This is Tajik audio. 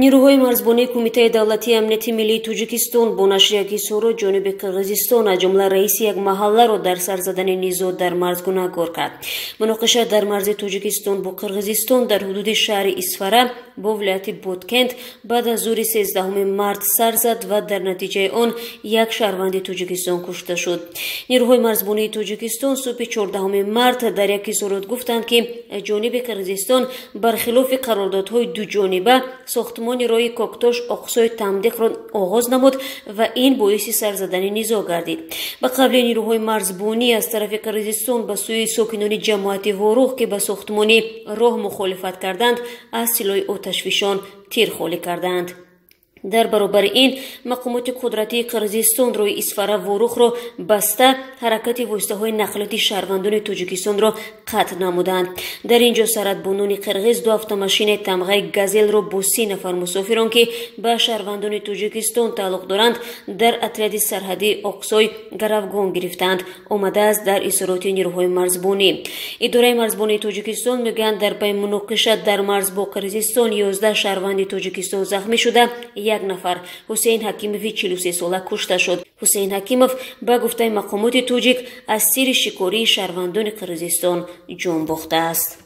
Нерӯҳои марзбонии Кумитаи давлатии амнияти миллии Тоҷикистон бо нашри як изҳорот ҷониби Қирғизистон, аз ҷумла раиси як маҳалларо дар сар задани низоъ дар марз гунаҳгор кард. Муноқиша дар марзи Тоҷикистон бо Қирғизистон дар ҳудуди шаҳри Исфара бо вилояти Боткент баъд аз зуҳри 13 март сар зад ва дар натиҷаи он як шаҳрванди Тоҷикистон кушта шуд. Нерӯҳои марзбонии Тоҷикистон субҳи 14 март дар як изҳорот гуфтанд, ки ҷониби Қирғизистон бархилофи қарордодҳои дуҷониба сохтмони роҳи Коктош Оқсои Тамдиқро оғоз намуд ва ин боиси сар задани низоъ гардид. Ба қавли нерӯҳои марзбонӣ, аз тарафи Қирғизистон ба сӯи сокинони ҷамоати Ворух, ки ба сохтмони роҳ мухолифат карданд, аз силоҳи оташфишон тир холӣ карданд. Дар баробари ин мақомоти қудратии Қирғизистон роҳи Исфара Ворухро баста, ҳаракати воситаҳои нақлиёти шаҳрвандони Тоҷикистонро қатъ намуданд. Дар ин ҷо сарҳадбонони қирғиз ду автомашинаи тамғаи Газелро бо 30 нафар мусофирон, ки ба шаҳрвандони Тоҷикистон тааллуқ доранд, дар отряди сарҳадии Оқсой гаравгон гирифтаанд, омадааст дар изҳороти нерӯҳои марзбонӣ. Идораи марзбонии Тоҷикистон мегӯянд, дар пайи муноқиша дар марз бо Қирғизистон 11 шаҳрванди Тоҷикистон захмӣ шуда, як нафар, Ҳусейн Ҳакимови 43 сола, кушта шуд. Ҳусейн Ҳакимов, ба гуфтаи мақомоти тоҷик, аз тири шикории шаҳрвандони Қирғизистон ҷон бохтааст.